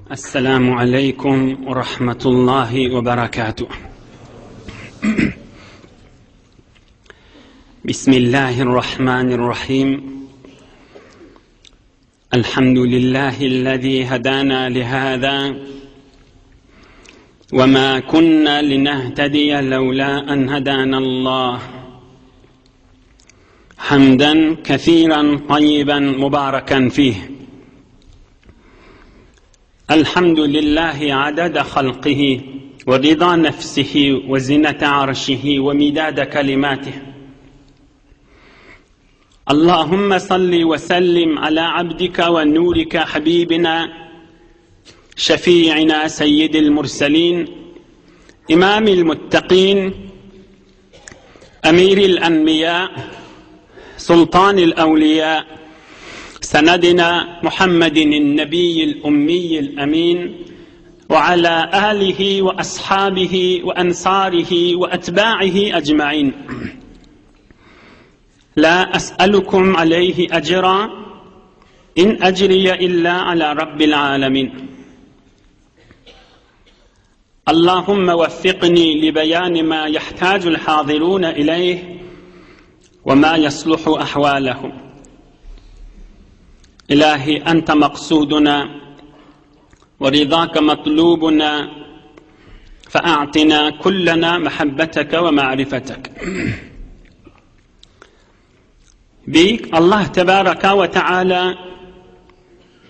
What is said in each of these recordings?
Esselamu aleýkum we rahmetullahi we berekatuh. Bismillahirrahmanirrahim. Elhamdülillahi'llezî hedâna lihâzâ ve mâ kunnâ linehtediye levlâ en hedânallâh. Hamden kesiran tayyiben mübareken fih. Elhamdülillahi adada halqihi ve rida nefsihi ve zinete arşihi ve midade kelimatih. Allahümme salli ve sellim ala abdika ve nurika habibina şefi'ina seyyidil murselin imamil muttakin emiril enbiya sultanil evliya senedina Muhammedin nebiyyil ummiyil emin ve ala alihi ve ashabihi ve ensarihi ve etba'ihi ecmain. La es'elukum aleyhi ecra in ecriye illa ala rabbil alemin. Allahümme veffikni li beyani ma yahtacul hazirune ileyh ve ma yasluhu ahvalehum. İlahi ente maksuduna ve ridake matlubuna fe'atina kullena mehabbeteke ve ma'rifetek. Beýik Allah tebaraka we taala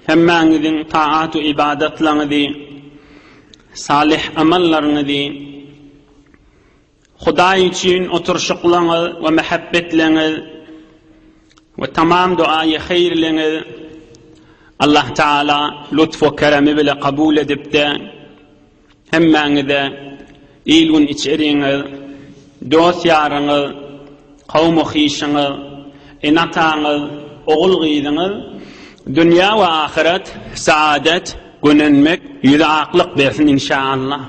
hemmäňiziň taat we ibadatlaryňyzy, salyh amallaryňyzy, Hudaý üçin oturyşyklaryňyz we mähebbetleňiz we tamam duaýy haýyrlaryňyz Allah Taala lutf we keremi bile kabul edipde Hemmäňize il-gün içeriňiz, dost-ýaryňyz, kowum-u-hyşyňyz, ene-ataňyz, ogul-gyzyňyz dünýä we ahyret saadet, gönenmek, ýüzi aklyk bersin inşaallah.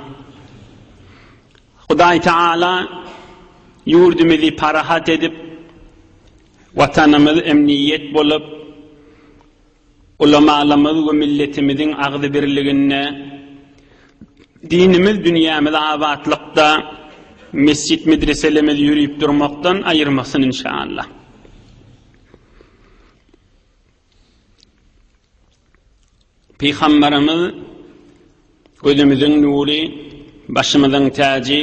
Hudaý Taala ýurdumyzy parahat edip, Watanymyz emniýet bolup, Ulamalarymyz we milletimiziň agzybirliginde, dinimiz, dünýämiz abatlykda, mesjit-medreselerimiz ýörüp durmakdan aýyrmasyn inşallah. Pygamberimiz gözümiziň nury, başymyzyň täji,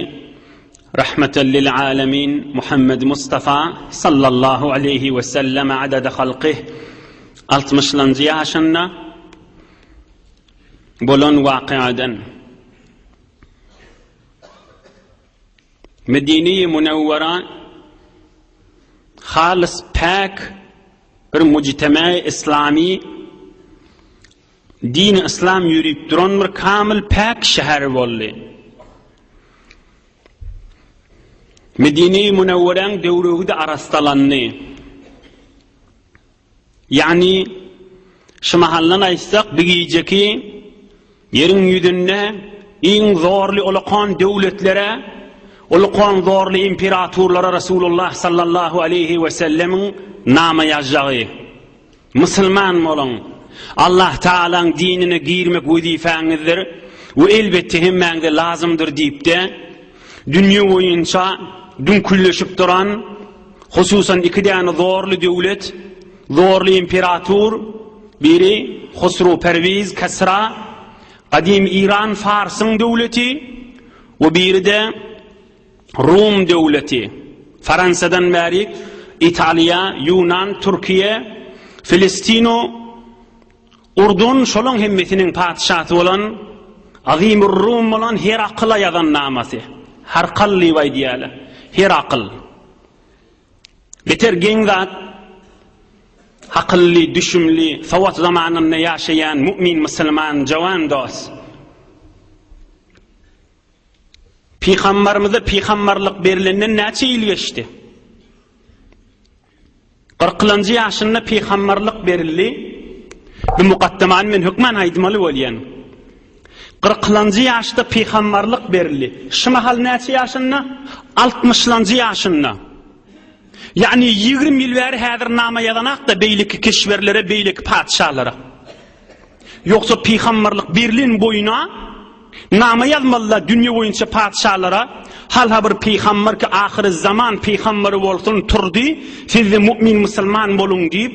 rahmeten lil alemin Muhammed Mustafa sallallahu aleyhi ve sellem adada halkyh 60-lanjy ýaşynda bolan wakyadan Medine-i Munewwera halys päk bir mujtema-i islamy dini yslam ýörüp duran bir kamyl päk şäher boldy. Medine-i Munewweräň döwregi-de arassalandy. Ýagny, şu mahaldan aýtsak, bu gijeki ýeriň ýüzünde iň zorly ulakan döwletlere, ulakan zorly imperatorlara Rasulullah sallallahu aleýhi we sellemiň nama ýazjagy. Musulman boluň! Allah Tagalaň dinine girmek wezipä-ňizdir we elbetde hemmäňize lazymdyr diýip-de, dünýe boýunça düňkülleşip duran, hususan iki däne zorly döwlet, zorly imperatur, biri Husru Perwiz Kesra, gadym Iran Farsyň döwleti we biri-de Rum döwleti, Faransadan bärik Italiýa, Ýunan, Türkiýe, Filistino, Urdun şolaň hemmesiniň patyşasy bolan Azimur Rum bolan Herakyla ýazan namasy. Harkal diýip aýdýarlar. Herakyl. Beter geň zat, akylly, düşümli, sowat zamanynda ýaşaýan mu'min musulman jawan dost. Pygambarymyza pygambarlyk berlenden näçe ýyl geçdi? Kyrkylanjy ýaşynda pygambarlyk berildi. Bu mukaddemany men hökman aýdmaly bolýan. Kyrkylanjy ýaşda pygambarlyk berildi. Şu mahal näçe ýaşynda? Altmyşlanjy ýaşynda. Ýagny 20 ýyl bäri häzir nama ýazanak-da beýleki keşwerlere, beýleki patyşalara. Ýogsa pygamberlik berlen boýuna nama ýazmalyda dünýe boýunça patyşalara, Halha bir pygamber ki ahyry zaman pygamberi bolsun turdy, sizde mu'min musulman boluň diýip,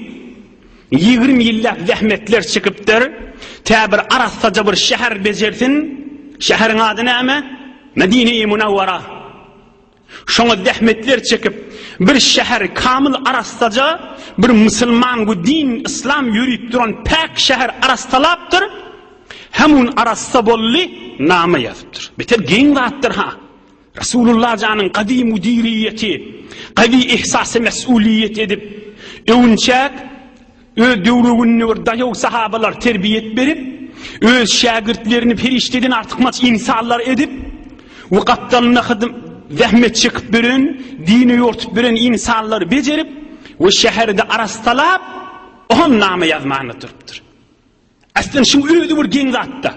20 ýyllap zähmetler çekipdir. Tä bir arassaja bir şäher bejersin. Şäheriň ady näme? Medine-i Munawwara. Şoňa zähmetler çekip, bir şäher kamyl arassaja, bir musulman we din yslam ýörüp duran päk şäher arassalapdyr. Hemun arassa boldy, nama ýazypdyr. Beter geň zatdyr ha. Rasulullah janyň gawy müdiriýeti, gawy ihsasy mes'uliýet edip, öwünçäk Öz döwrüginde bir daýaw sahabalar terbiýet berip, öz şägirtlerini perişdeden artykmaç ynsanlar edip we gapdalynda hydym zähmet çekip beren, dine ýortup beren ynsanlary bejerip we şäheri-de arassalap, oňam nama ýazmanda durupdyr. Aslynda şuň özi bir geň zatda.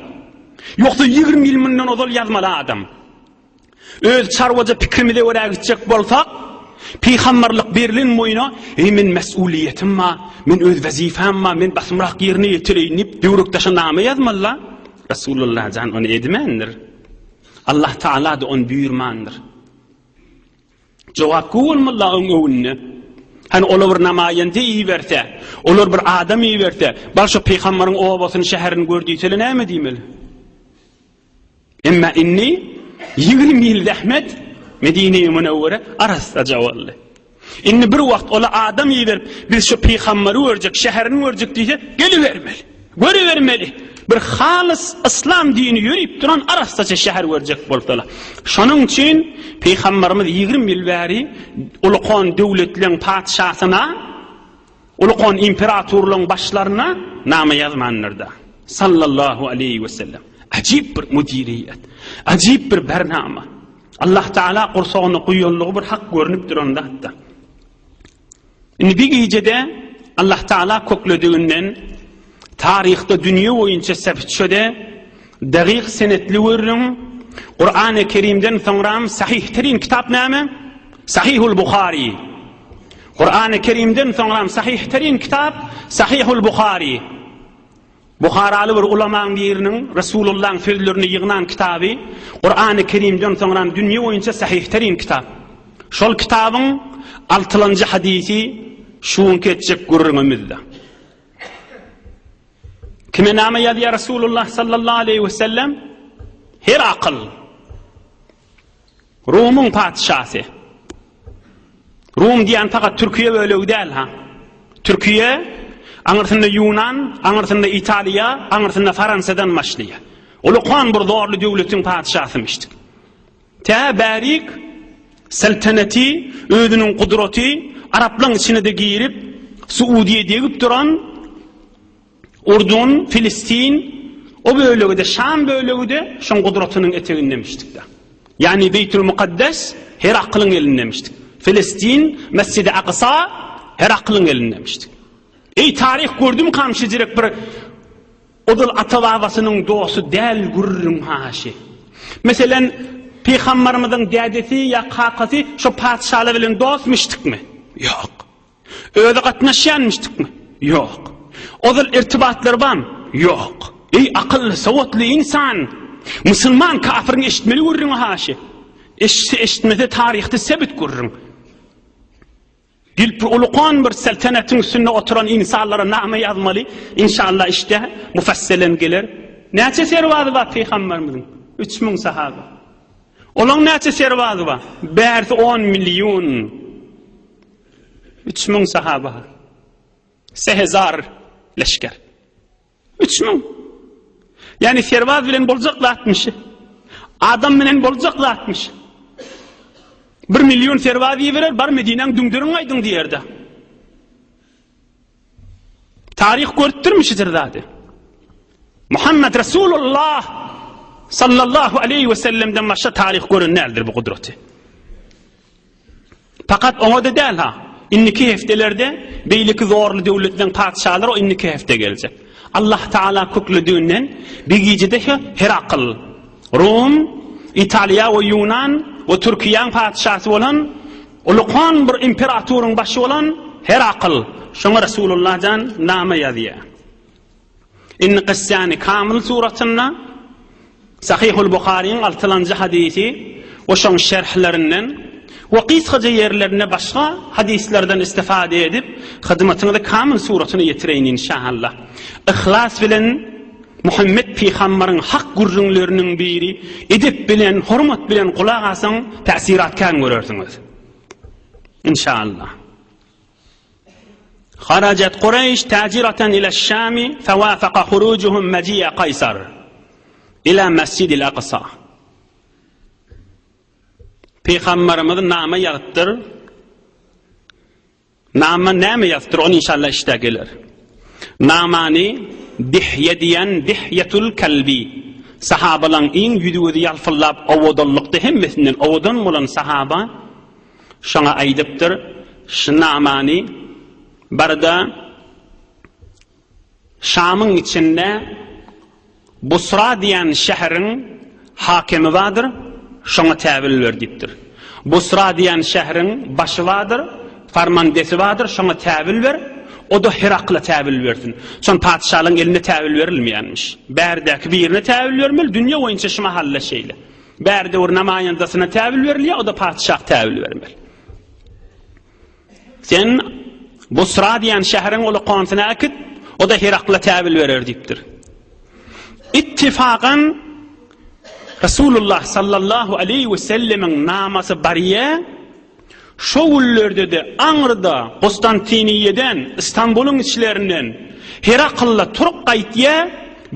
Ýogsa 20 ýyl mundan ozal ýazmaly adam. Öz çarwaja pikrimize görä gitjek bolsak, pygamberlik berlen boýuna, eý men mes'uliýetim bar, men öz wezipem bar, men basymrak ýerine ýetireýin diýip döwrekdaşa name ýazmaly-la. Resulullah jan ony edmändir. Allah Taala-da ony buýurmandyr. Jogap gowy bolmaly-la oň öwünde. Hany olar bir namaýende iberse, olar bir adam iberse, bar şo pygamberiň obasyny, şäherini gör diýseler näme diýmeli? Emma indi 20 ýyl zähmet Medine-i Münewwere arassaja boldy. Indi bir wagt ola adam iberip, biz şu pygamberi görjek, şäherini görjek diýse, gelibermeli. Görübermeli. Bir halys yslam dini ýörüp duran arassaja şäher görjek bolsalar. Şonuň üçin pygamberimiz 20 ýyl bäri ulukan döwletleň patyşasyna Ulukan imperatorlaryň başlaryna name ýazmandyr-da. Sallallahu aleýhi we sellem. Ajyp bir müdiriýet. Ajyp bir bernama. Allah Taala gursagyna guýanlygy bir hak görnüp duran zatda. Indi bir gijede Allah Taala köklediginden taryhda dünýe boýunça sebitçede dagyk senetli gürrüň Kur'an-ı Kerimden soňram sahih terin kitap näme? Sahihul Buhari. Kur'an-ı Kerimden soňram sahih terin kitap Sahihul Buhari. Buharaly bir ulamaň biriniň Resulullahyň sözlerini ýygnan kitaby Kur'an-ı Kerimden soňram dünýe boýunça sahih terin kitap. Şol kitabyň altylanjy hadisi şu günki etjek gürrüňimizde. Kime name ýazýar Resulullah sallallahu aleyhi ve sellem? Herakl. Rumyň patyşasy. Rum diýen fakat Türkiýe bölegi däl ha. Türkiýe aňyrsynda Ýunan, aňyrsynda Italiýa, aňyrsynda Fransiýadan başlaýar. Ulukan bir zorly döwletiň patyşasymyşdyk. Tä bärik saltanati, özüniň gudraty araplaryň içine-de girip, Suudiýe degip duran Urdun, Filistin, o bölegi-de, Şam bölegi-de şoň gudratynyň etegindemişdik-de. Ýagny Beýtül Mukaddes Heraklyň elindemişdik. Filistin, Mesjidi Aksa Heraklyň elindemişdik. Eý taryh gördümkam şijirek bir ozal ata-babasynyň dosty däl gürrüň haşy. Meselen, Pygambarymyzyň dädesi ýa kakasy şo patyşalar bilen dostmuşdykmy? Ýok. Özi gatnaşýanmyşdykmy? Ýok. Ozal irtibatlary barmy? Ýok. Eý akylly, sowatly ynsan! Musulman kafiriň eşitmeli gürrüňi haşy. Eşitse eşitmese taryhda sebit gürrüň. Gelip bir ulukan bir seltenetiň üstünde oturan ynsanlara name ýazmaly. Inşallah işte mufasselen geler. Näçe serbazy bar pygamberimiziň? 3000 sahaba. Olaň näçe serbazy bar? Bärsi 10 million. 3000 sahaba. Sehezar leşger. 3000. Yani serbaz bilen boljak zatmyş. Adam bilen boljak zatmyş. Bir milyon serbaz iberer, bar Medinäň düňderiň aýdyň diýerdi. Taryh görüpdirmi şidir zady? Muhammed Resulullah sallallahu aleyhi ve sellemden başga taryh gören däldir bu gudraty. Fakat oňa-da däl ha. Indiki hepdelerde beýleki zorly döwletleriň patyşalary o indiki hepde geljek. Allah Taala köklediginden bir gijede Herakl, Rum, Italiýa we Ýunan we Türkiýäň patyşasy bolan ulukan bir imperatoryň başy bolan Herakl şoňa Resulullah jan name ýazýar. Indi kyssany kamyl suratynda Sahyhul Buharyň altylanjy hadysy we şoň şerhlerinden we gysgaja ýerlerinde başga hadyslardan istifade edip, hyzmatyňyza kamyl suratyny ýetireýin inşaallah. Yhlas bilen Muhammet pygambaryň hak gürrüňleriniň biri edep bilen, hormat bilen gulak asaň, täsirat kän görersiňiz. Inşaallah. Harajat Kureýş täjiratan ila Şami fewafaka hurujuhum meji'e Kaýsar ila Mesjidil Aksa. Pygamberimiz nama ýazypdyr. Nama näme ýazypdyr, ony inşallah işde geler. Namany Dihýe diýen Dihýetul Kalbi sahabalaň iň ýüzi-gözi ýalpyldap owadanlykda hemmesinden owadan bolan sahaba Şoňa aýdypdyr, Şu namany bar-da, Şamyň içinde Busra diýen şäheriň hakimi bardyr, şoňa täwil ber diýipdir. Busra diýen şäheriň başy bardyr, farmandesi bardyr, şoňa täwil ber, o-da Herakla täwil bersin. Şon patyşalaryň eline täwil berilmeýänmiş. Bärdäki birine täwil bermeli, dünýe boýunça şu mahal-da şeýle. Bärde bir namaýandasyna täwil berilýär, o-da patyşah täwil bermeli. Sen Busra diýen şäheriň uly konsuny äkit, o-da Herakla täwil berer diýipdir. Ittifakan Resulullah sallallahu aleyhi we sellemiň namasy barýa, şo günlerde-de aňryda Konstantiniýeden, Istanbulyň içlerinden Heraklla turup gaýtýa,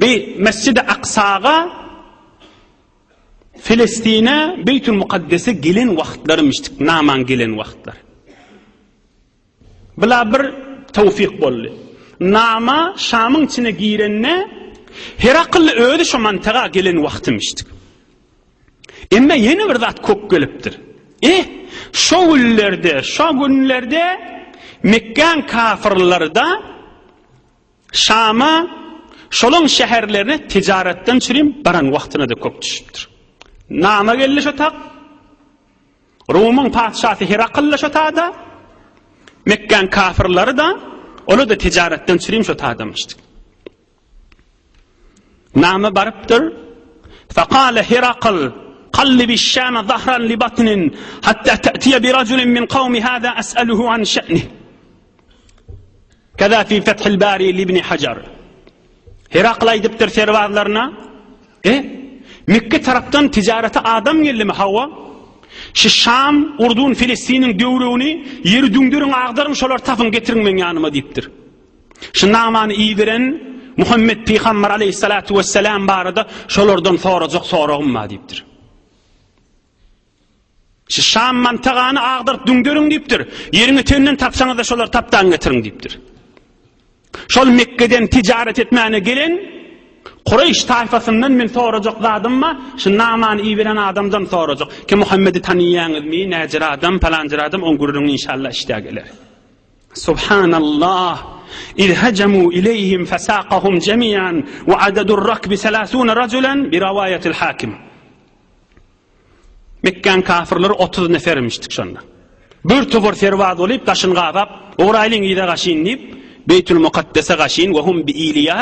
bi Mesjidi Aksaga Filistine Beýtül Mukaddese gelen wagtlarymyşdyk, naman gelen wagtlar. Bula bir towfik boldy. Nama Şamyň içine girende Herakl özi şo mantaga gelen wagtymyşdyk. Emma ýene bir zat kök gelipdir. Eh, şo günlerde, şo günlerde Mekgäň kafyrlary-da Şama, şolaň şäherlerine tijaretden çürim baran wagtyna-da kök düşüpdir. Nama geldi şo tak. Rumyň patyşasy Herakl-da şo tada, Mekgäň kafyrlary-da, olar-da tijaretden çürim şo tadamyşdyk. Nama barypdyr. Fekale Herakl, Kallibi Şame zahran li batnin, hatta te'tiye bi raculin min kavmi hâzâ es'eluhu an şe'nih. Keza fi Fethil Bari li ibn Hajar. Herakl aýdypdyr serbazlaryna, E, Mekke tarapdan tijarete adam geldimi? Hawa. Şu Şam, Urdun, Filistiniň döwregini ýeri düňderiň, agdaryň, şolary tapyň, getiriň meň ýanyma diýipdir. Şu namany iberen Muhammet pygamber aleyhissalatu vesselam barada şolardan sorajak soragym bar diýipdir. Şu Şam mantagany agdaryp düňderiň diýipdir. Ýeriň eteginden tapsaňyz-da şolary tapdan getiriň diýipdir. Şol Mekgeden tijaret etmäne gelen Kureýş taýfasyndan men sorajak zadym bar, şu namany iberen adamdan sorajak. Ki Muhammedi tanyýaňyzmy, näjir adam, palanjyr adam, oň gürrüňi inşallah işdä geler. Subhanallah! Iz hejemu ileyhim fesaqahum jemian we adedur rakbi selasune rajulen bi rawaýatil hakim. Mekgäň kafyrlary 30 nefermişdik şonda. Bir topar serbaz bolup daşyny gabap, Ugraýlyň yza gaşyn diýip, Beýtül Mukaddese gaşyn we hum bi Iliýa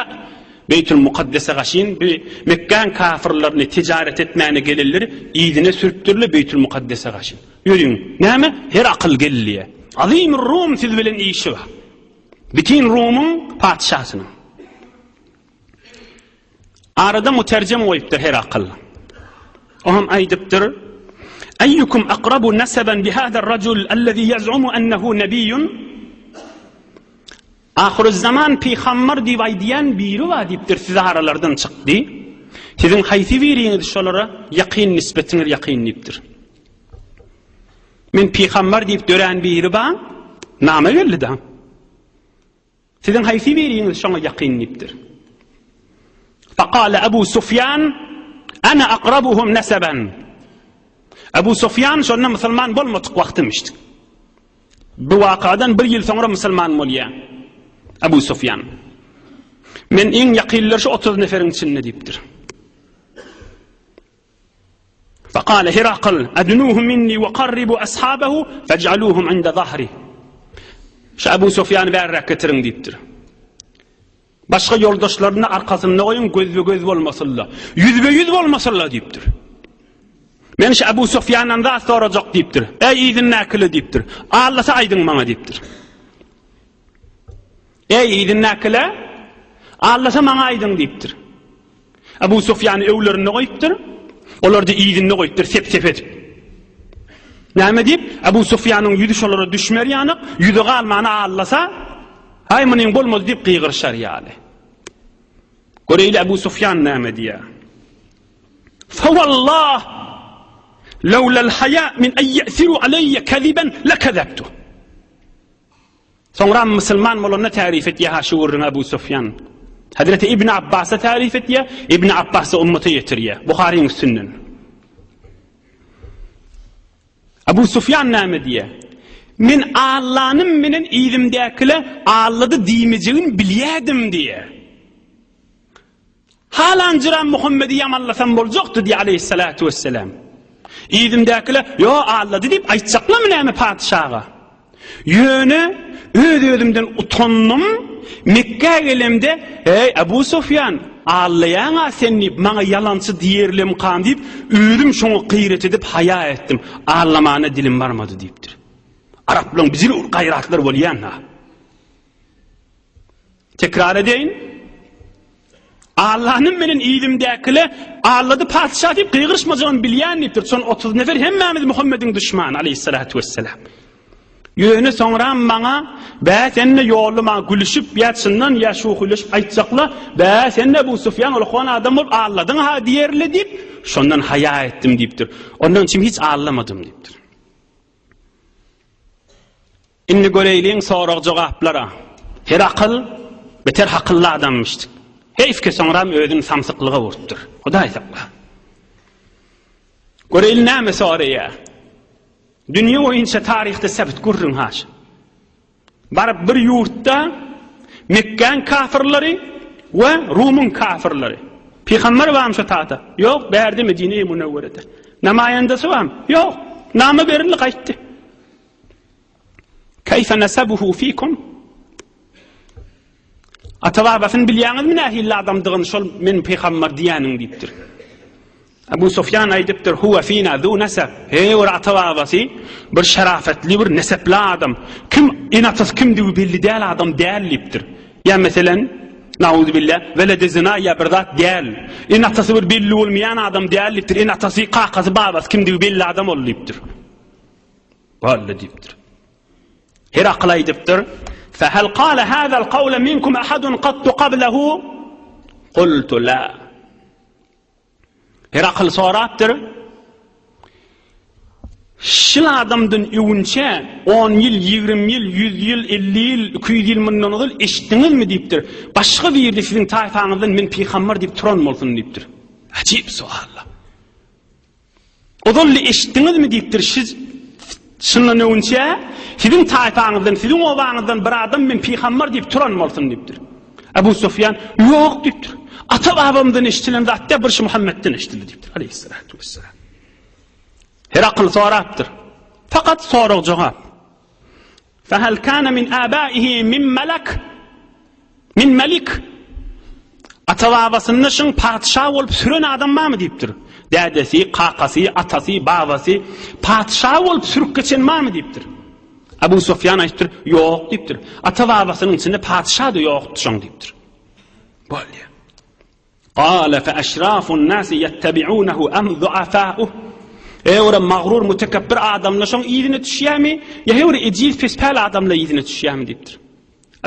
Beýtül Mukaddese gaşyn bi Mekgäň kafyrlaryny tijaret etmäne gelenleri yzyna sürüpdirler Beýtül Mukaddese gaşyn. Ýörüň, näme? Her akyl geldi. Azim Rum siz bilen işi bar. Bitin Rumuň patyşasynyň. Arada muterjem goýupdyr her akyl. O hem aýdypdyr: Ayyukum aqrabu nasaban bi hada ar-rajul allazi yaz'umu annahu nabiyyun? Ahyrüzzaman pygamber diýip aýdýan biri bar diýipdir, siz aralardan çykdy. Siziň haýsy biriňiz şolara ýakyn nisbetiňiz ýakyn diýipdir. Men pygamber diýip dörän biri bar, name geldi da? Siziň haýsy biriňiz şoňa ýakyn diýipdir. Faqala Abu Sufyan ana aqrabuhum nasaban. Abu Sufyan şonda musulman bolmadyk wagtymyşdy. Bu wakadan bir ýyl soňra musulman bolýar. Abu Sufyan. Men iň ýakynlar şu 30 neferiň içinde diýipdir. Fekale Herakl, Ednuhu minni we karribu ashabehu fec'aluhum inde zahri. Şu Abu Sufýany bärräk getiriň diýipdir. Başga ýoldaşlaryny arkasynda goýuň, gözbe-göz bolmasynlar. Ýüzbe-ýüz bolmasynlar diýipdir. Men şu Abu Sufýandan zat sorajak diýipdir. Eý yzyndakyly diýipdir. Allasa aýdyň maňa diýipdir. Eý yzyndakyly, Allasa maňa aýdyň diýipdir. Abu Sufýany öwlerinde goýupdyr. Olar-da yzynda goýupdyr, sep-sep edip. Näme diýip, Abu Sufýanyň ýüzi şolara düşmer ýalyk, ýüzi galmany allasa, Aý munyň bolmaz diýip gygyryşar ýaly. Göreýli Abu Sufýan näme diýýär. Fawallah lawlal haya min an ya'thiru alayya kadiban lakedabtu. Soňra musulman bolanda tarif etýär ha şu gürrüňi Abu Sufýan. Hazreti Ibn Abbasa tarif etýär, Ibn Abbas ummata ýetirýär. Buharyň üstünden. Abu Sufýan näme diýýär? Men Allanym menen yzymdäkile Allady diýmejegini bilýärdim diýýär. Halanjyram Muhammedi ýamanlasam boljakdy diýýär aleýhissalatu wesselam. Yzymdäkiler, Ýo, allady diýip aýtjaklamy näme patyşaga? Ýöne öz-özümden utandym, Mekgä gelemde, Eý, Abu Sufýan, allaýaň-a sen diýip, maňa ýalançy diýerlemkam diýip, özüm şoňa gyýrat edip haýa etdim, allamana dilim barmady diýipdir. Araplaryň bijir gaýratlary bolýan-a. Tekrar edeýin. Allanyň menen yzymdäkile Allady patyşa diýip gygyryşmajagyny bilýän diýipdir. Şon 30 nefer hemmämiz Muhammediň duşmany aleyhissalatu vesselam. Ýöne soňra maňa bä sen-de ýolda maňa gülüşip ýa çyndan ýa şuhylaşyp aýtjakla, bä sen-de Abu Sufýan ulkan adam bolup alladyň ha diýerli diýip, şondan haýa etdim diýipdir. Ondan üçin hiç allamadym diýipdir. Indi göreýliň sorag-jogaplara. Herakyl beter hakylly adammyşdyk. Heýf ki soňram özüni samsyklyga urupdyr. Hudaý sakla. Göreýli näme soraýar. Dünýe boýunça taryhda sebit gürrüň haş. Baryp bir ýurtda Mekgäň kafyrlary we Rumyň kafyrlary. Pygamber barmy şo tagta? Ýok, bärde Medine-i Münewwerede. Namaýandasy barmy? Ýok. Nama berildi gaýtdy. Keýfe nesebuhu fikum? Ata-babasyny bilýäňizmi nähili adamdygyny şol men pygamber diýýäniň diýipdir. Abu Sufýan aýdypdyr, Huwa fina zu neseb. Heý, bir ata-babasy bir şerafetli bir nesepli adam. Kim ene-atasy kimdigi belli däl adam däl diýipdir. Ýa meselen, Nauzubillah, weledi zina ýa bir zat däl. Ene-atasy bir belli bolmaýan adam däl diýipdir. Ene-atasy, kakasy, babasy kimdigi belli adam ol diýipdir. Boldy diýipdir. Herakl aýdypdyr, Fehel kale hazal kawle minkum ahadun kattu qablehu? Kultu la. Herakl sorapdyr, Şil adamdan öwünçä on ýyl, 20 ýyl, 100 ýyl, 50 ýyl, 200 ýyl mundan ozal eşitdiňizmi diýipdir. Başga biri siziň taýfaňyzdan men pygamber diýip turan bolsun diýipdir. Ajyp sowal. Ozal-da eşitdiňizmi diýipdir, şiz şundan öňçä siziň taýpaňyzdan, siziň obaňyzdan bir adam men pygamber diýip turan bolsun diýipdir. Abu Sufýan, ýok diýipdir. Ata-babamdan eşidilen zat däl, bir şu Muhammedden eşidildi diýipdir. Aleyhissalatu vesselam. Herakl sorapdyr. Fakat sorag-jogap. Fehel kana min abaihi min melek min melik Ata-babasynda şyň patyşa bolup süren adam barmy diýipdir. Dädesi, kakasy, atasy, babasy patyşa bolup sürüp geçen barmy diýipdir. Abu Sufýan aýdypdyr, ýok diýipdir. Ata-babasynyň içinde patyşa-da ýokdy şoň diýipdir. Bolýar. Gale fe eşrafun nasi yettebi'unehu em zuafa'uh. Eý ora magrur mutekebbir adamlar şoň yzyna düşýärmi? Ýa heý ora ejiz pespäl adamlar yzyna düşýärmi diýipdir.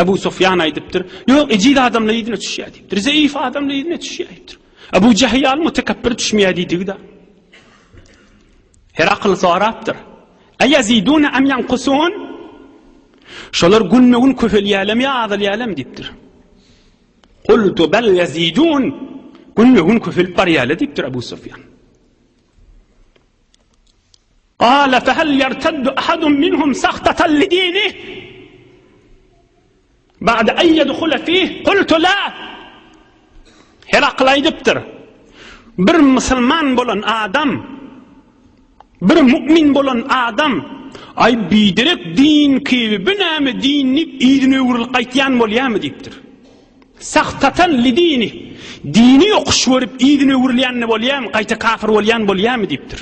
Ebu Sufýan aýdypdyr, Ýok, ejiz adamlar yzyna düşýär diýipdir. Zeýif adamlar yzyna düşýär diýipdir. Ebu Jähl ýaly mutekebbir düşmeýär diýdigi-de. Herakl sorapdyr. Eýezidune em ýankusun? Şolar günbe-gün köpelýärlermi ýa azalýarlarmy diýipdir. Kultu bel ýezidun. Günbe-gün köpelip barýarlar diýipdir Abu Sufýan. Gala fehel ýerteddu ahadun minhum sahtatan li dinih? Ba'de en yedhule fih? Kultu la. Herakl aýdypdyr. Bir musulman bolan adam Bir mu'min bolan adam, Aý, biderek din kibi, bu näme din diýip, yzyna öwrülip gaýtýan bolýarmy diýipdir. Sahtatan lidini. Dini ýokuş görüp yzyna öwrülýän-de bolýarmy, gaýta kafir bolýan bolýarmy diýipdir.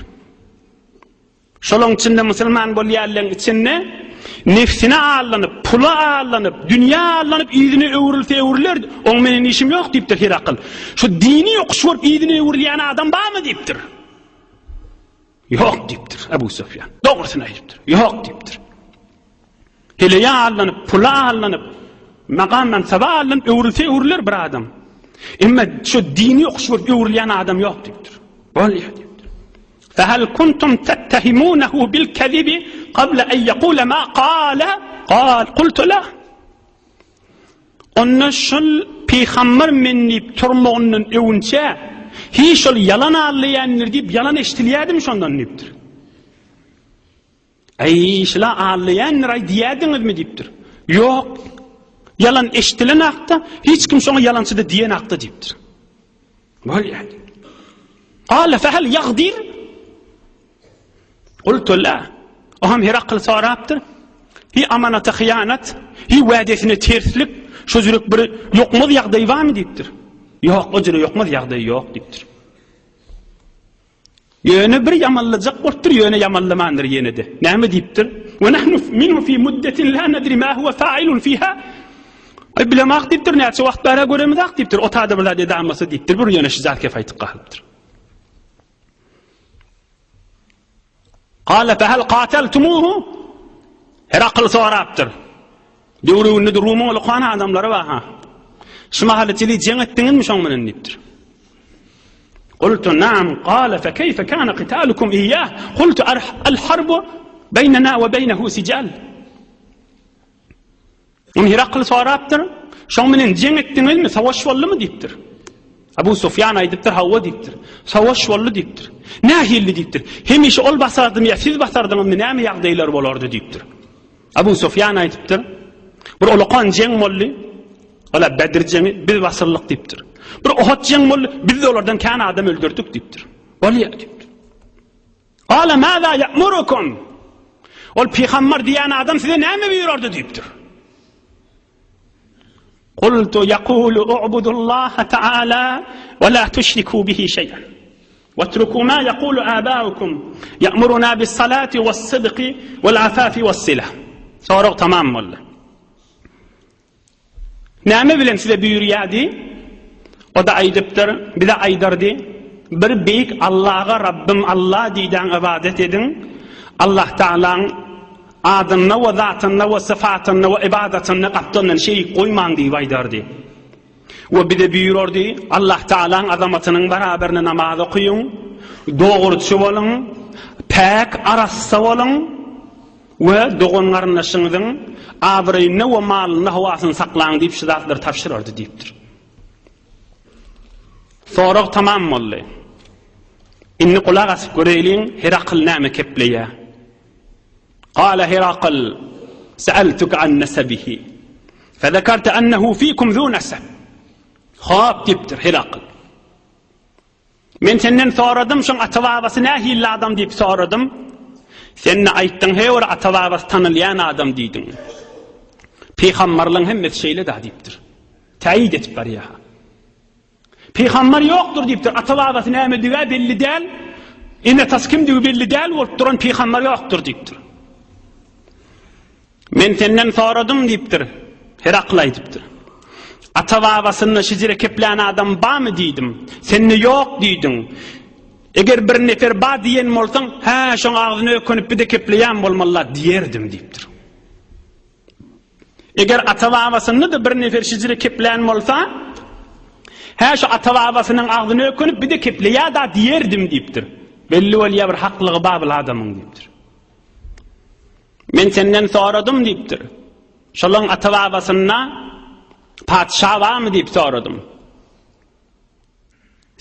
Şolaň içinde musulman bolýanlaryň içinde nefsine aldanyp, pula aldanyp, dünýä aldanyp yzyna öwrülse öwrüler, oň menen işim ýok diýipdir Herakyl. Şu dini ýokuş görüp yzyna öwrülýän adam barmy diýipdir. Ýok diýipdir Abu Sufýan. Dogrusyny aýdypdyr. Ýok diýipdir. Heleýe aldanyp, pula aldanyp, makam mansaba aldanyp öwrülse öwrüler bir adam. Emma şu dini ýokuş görüp öwrülýän adam ýok diýipdir. Bolýar diýipdir. Fehel kuntum tettehimunehu bil kezibi qabla en yekule ma kale kal kultu la. Onda şol pygamber men diýip turmagyndan öwünçä, hiç şol ýalan aldaýandyr diýip ýalan eşdilýädimi şondan diýipdir. Äý, şula aldaýandyr-aý diýädiňizmi diýipdir. Ýok. Ýalan eşdilen hakda hiç kim şoňa ýalançydy diýen hakda diýipdir. Bolýar. Gala fehel ýagdir? Qultu la. O hem Herakl sorapdyr. Hi amanata hyýanat, hi wädesine terslik, şo jürek bir ýokmaz ýagdaý barmy diýipdir. Ýok, o jüre ýokmaz ýagdaý ýok diýipdir. Ýöne bir ýamanlajak bolupdyr, ýöne ýamanlamandyr ýene-de. Näme diýipdir? Ve nahnu minhu fi muddetin la nadri ma huwa fa'ilun fiha. Aý bilemak diýipdir, näçe wagt bäri göremizak diýipdir. O tada bir zat edamasa diýipdir. Bir ýöne şu zat kep aýtyp galypdyr. Gala fehel qataltumuhu? Herakyl sorapdyr. Döwrüginde Rumyň ulukan adamlary bar ha. Şu mahaly çili jeň etdiňizmi şoň bilen diýipdir. Qultu na'am qala fe keyfe kana qitalukum iyyah? Qultu al harbu beynena ve beynehu sical. Ony Herakl sorapdyr, Şoň bilen jeň etdiňizmi, savaş boldumy diýipdir. Abu Sufýan aýdypdyr, hawa diýipdir. Savaş boldy diýipdir. Nähilli diýipdir. Hemişe ol basardymy ýa siz basardyňyzmy, näme ýagdaýlar bolardy diýipdir. Abu Sufýan aýdypdyr, bir ulakan jeň boldy. Ola Bedr jeňi, biz basyldyk diýipdir. Bir Uhud jeň boldy, biz olardan kän adam öldürdik diýipdir. Bolýar diýipdir. Gala maza ya'murukum? Ol pygamber diýen adam size näme buýrardy diýipdir. Qultu yaqulu u'budullaha ta'ala we la tuşriku bihi şeý'an. Wetruku ma yaqulu abaukum ya'muruna bis-salati was-sidqi wal-afafi was-sila. Sorag tamam boldy. Näme bilen size buýurýardy? O-da aýdypdyr, bize aýdardy, Bir beýik Allaga Rabbym Alla diýdäň ybadat ediň, Allah Tagalaň adynda we zatynda we syfatynda we ybadatynda gapdalyndan şerik goýmaň diýip aýdardy. We bize buýurardy, Allah Tagalaň azamatynyň barabarynda namaz okyň, dogruçy boluň, päk, arassa boluň, We dogan-garyndaşyňyzyň abraýynda we malynda howasyny saklaň diýip şu zatlary tabşyrardy diýipdir. Sorag tamam boldy. Indi gulak asyp göreýliň, Herakl näme kepleýär? Gala Herakl, Sa'altuka an nasabihi. Fezekarta ennehu fikum zu nasab. Hop diýipdir Herakl. Men senden soradym, şoň ata-babasy nähilli adam diýip soradym. Sen-de aýtdyň, he bir ata-babasy tanylýan adam diýdiň. Pygamberleň hemmesi şeýle-dä diýipdir. Täýit edip barýar. Pygamber ýokdur diýipdir. Ata-babasy nämedigi belli däl. Ene-atasy kimdigi belli däl bolup duran pygamber ýokdur diýipdir. Men senden soradym diýipdir. Herakl aýdypdyr. Ata-babasynda şejere keplän adam barmy diýdim. Sen-de ýok diýdiň. Eger bir nefer bar diýen bolsaň, hä, şoň agzyna ökünip bir-de kepleýän bolmaly-la diýerdim diýipdir. Eger ata-babasynda-da bir nefer şejere keplän bolsa, hä, şu ata-babasynyň agzyna ökünip bir-de kepleýär-da diýerdim diýipdir. Belli bolýar bir haklygy bar bul adamyň diýipdir. Men senden soradym diýipdir. Şolaň ata-babasynda patyşa barmy diýip soradym.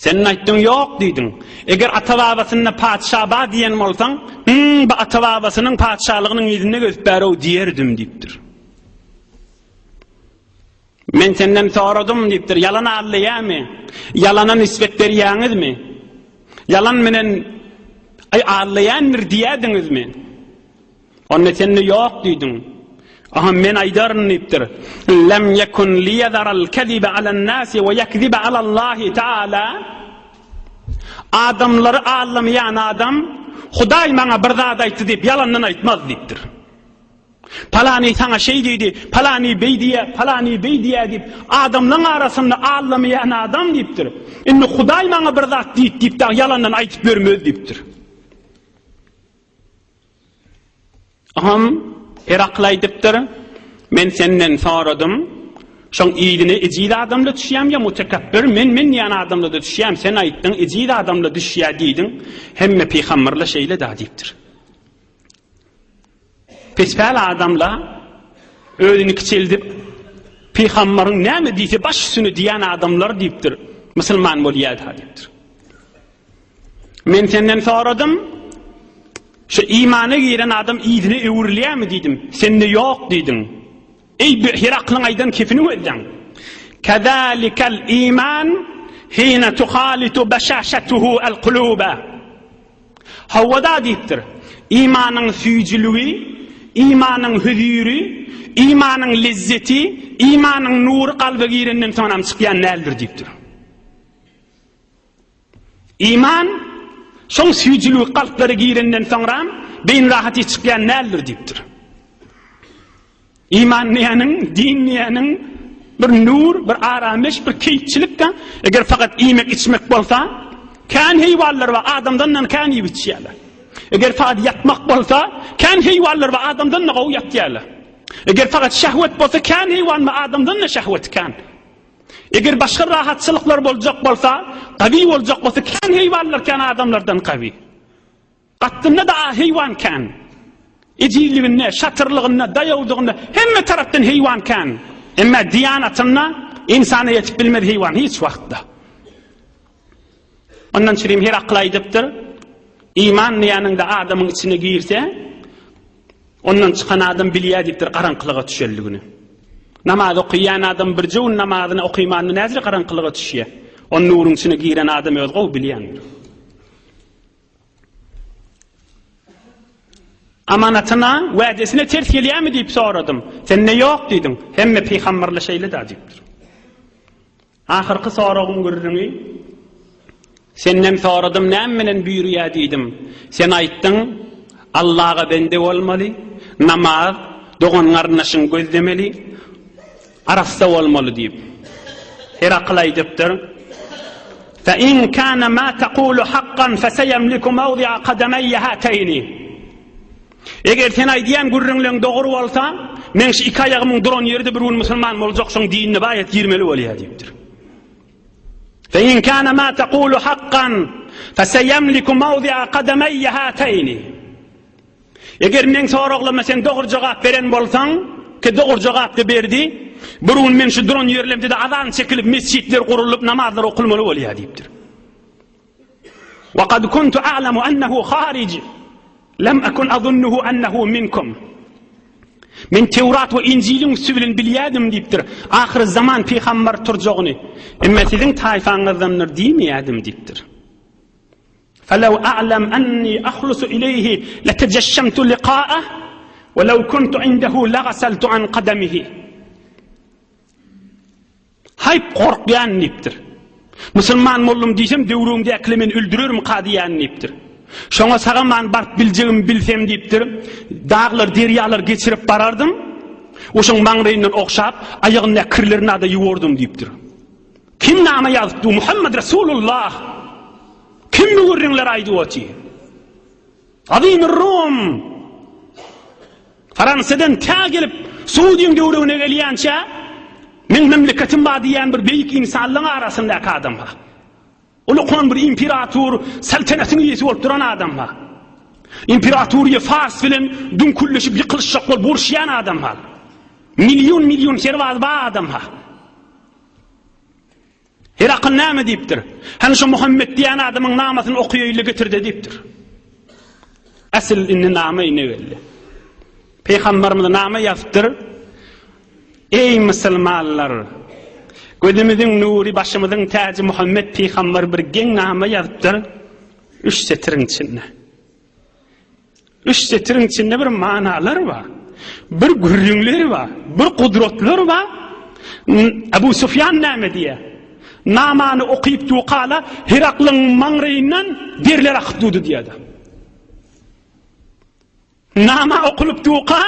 Sen aýtdyň ýok diýdiň. Eger ata-babasynda patyşa bar diýen bolsaň, hüm, bu ata-babasynyň patyşalygynyň ýüzünde gezip bärow diýerdim diýipdir. Men senden soradym diýipdir, ýalan aldaýarmy? Ýalana nisbet berýäňizmi? Ýalan menen aý aldaýandyr diýýädiňizmi? Onda sen-de ýok diýdiň. Aha men aýdaryn diýipdir. Lem yekun liýezaral kezibe alen-nasi we ýekzibe alallahi taala. Adamlary aldamaýan adam Hudaý maňa bir zat aýtdy diýip ýalandan aýtmaz diýipdir. Palany saňa şeý diýdi, palany beý diýýä, palany beý diýýä diýip, adamlaň arasynda aldamaýan adam diýipdir. Indi Hudaý maňa bir zat diýdi diýip dagy ýalandan aýdyp ýörmez diýipdir. Aham Herakl aýdypdyr, Men senden soradym, şoň yzyna ejiz adamla düşýämi ýa mutekepbir, men-men diýen adamla-da düşýämi, sen aýtdyň, ejiz adamla düşýä diýdiň, hemme pygamberler şeýle-dä diýipdir. Pespäl adamla özüni kiçeldip, pygamberiň näme diýse baş üstüne diýen adamlar diýipdir, musulman bolýa-da diýipdir. Men senden soradym, şu imana giren adam yzyna öwrülýärmi diýdim. Sende ýok diýdiň. Eý, Heraklyň aýdan kepini gözläň. Kezalikal iman hina tuhalitu başaşatuhu al kuluba. Hawa-da diýipdir. Imanyň süýjüligi, imanyň höziri, imanyň lezzeti, imanyň nury kalba girenden soňam çykýan däldir diýipdir. Iman, şoň süýjüligi kalplara girenden soňram beýin rahaty çykýan däldir diýipdir. Iman diýeniň, din diýeniň bir nur, bir arameş, bir keýpçilik-de, eger fakat iýmek içmek bolsa, kän heýwanlar bar, adamdandan kän iýip içýärler. Eger fakat ýatmak bolsa, kän heýwanlar bar, adamdan-da gowy ýatýarlar. Eger fakat şehwet bolsa, kän heýwan bar, adamdan-da şehweti kän. Eger başga rahatçylyklar boljak bolsa, gawy boljak bolsa, kän heýwanlar kän adamlardan gawy. Gatlynda-da heýwan kän. Ejizliginde, şatyrlygynda, daýawlygynda hemme tarapdan heýwan kän. Emma diýanatynda ynsana ýetip bilmez heýwan hiç wagtda. Ondan çürim her akyl aýdypdyr. Iman diýeniňde adamyň içine girse, ondan çykan adam bilýär diýipdir garaňkylyga düşenligini. Namaz okaýan adam birje gün namazyny okymanda näzire garaňkylyga düşýär. On nuruň içine giren adam öz gowy bilýändir. Amanatyna, wädesine ters gelýärmi diýip soradym. Sende ýok diýdiň. Hemme pygamberler şeýle-dä diýipdir. Ahyrky soragyň gürrüňi Senden soradym näme bilen buýurýar diýdim. Sen aýtdyň, Allaga bende bolmaly, namaz, dogan-garyndaşyňy gözlemeli, arassa bolmaly diýip. Herakyl aýdypdyr. Fe in kana ma taqulu hakkan fe seyemliku mawdi'a qadamayya hatayni. Eger sen aýdýan gürrüňleň dogry bolsa, meň şu iki aýagymyň duran ýeri-de bir gün musulman boljak, şoň dinine baýat girmeli bolýar diýipdir. Fe in kana ma taqulu hakkan fe seyemliku mawdi'a qadamayya hatayni. Eger meň soraglama sen dogry jogap beren bolsaň, ki dogry jogap-da berdi, bir gün men şu duran ýerlemde-de azan çekilip, mesjitler gurulyp, namazlar okulmaly bolýar diýipdir. Wa kad kuntu a'lamu annahu harij, lem akun azunnuhu annahu minkum. Men Tewrat we Injiliň üsti bilen bilýärdim diýipdir. Ahyr zaman pygamber turjagyny. Emma siziň taýfaňyzdandyr diýmeýärdim diýipdir. Felew a'lem enni ahlusu ileýhi letejeşşemtu liqa'ah we lew kuntu indehu legaseltu an kademihi. Haýp gorkýan diýipdir. Musulman boldum diýsem döwrüňdäkiler meni öldürermika diýýän diýipdir. Şoňa sag-aman baryp biljegimi bilsem diýipdir. Daglar, derýalar geçirip barardym. Oşoň maňraýyndan ogşap, aýagyndaky kirlerini-de ýuwardym diýipdir. Kim nama ýazypdy? Muhammed Resulullah. Kim bu gürrüňleri aýdyp otyr? Azimir Rum. Fransiýadan tä gelip Saudyň döwregine gelýänçä meň memleketim bar diýýän bir beýik insanlaryň arasyndaky adam bar. Ulukan bir imperator, saltanatyň eýesi bolup duran adam bar. Imperatoriýa Fars bilen düňkülleşip ýykylyşjak bolup uruşýan adam bar. Million-million serbaz bar adam bar. Herakl näme diýipdir? Hany şu Muhammet diýen adamyň namasyny okaýaýly getirde diýipdir. Asyl indi nama ine geldi. Pygamberimiz nama ýazypdyr. Eý musulmanlar! Gözümiziň nury, başymyzyň täji Muhammet pygamber bir geň nama ýazypdyr. Üç setiriň içinde. Üç setiriň içinde bir manalar bar. Bir gürrüňleri bar, bir gudratlary bar. Abu Sufýan näme diýýär? Namany okyp dukala Heraklyň maňraýyndan derler akyp durdy diýýär. Nama okulyp duka,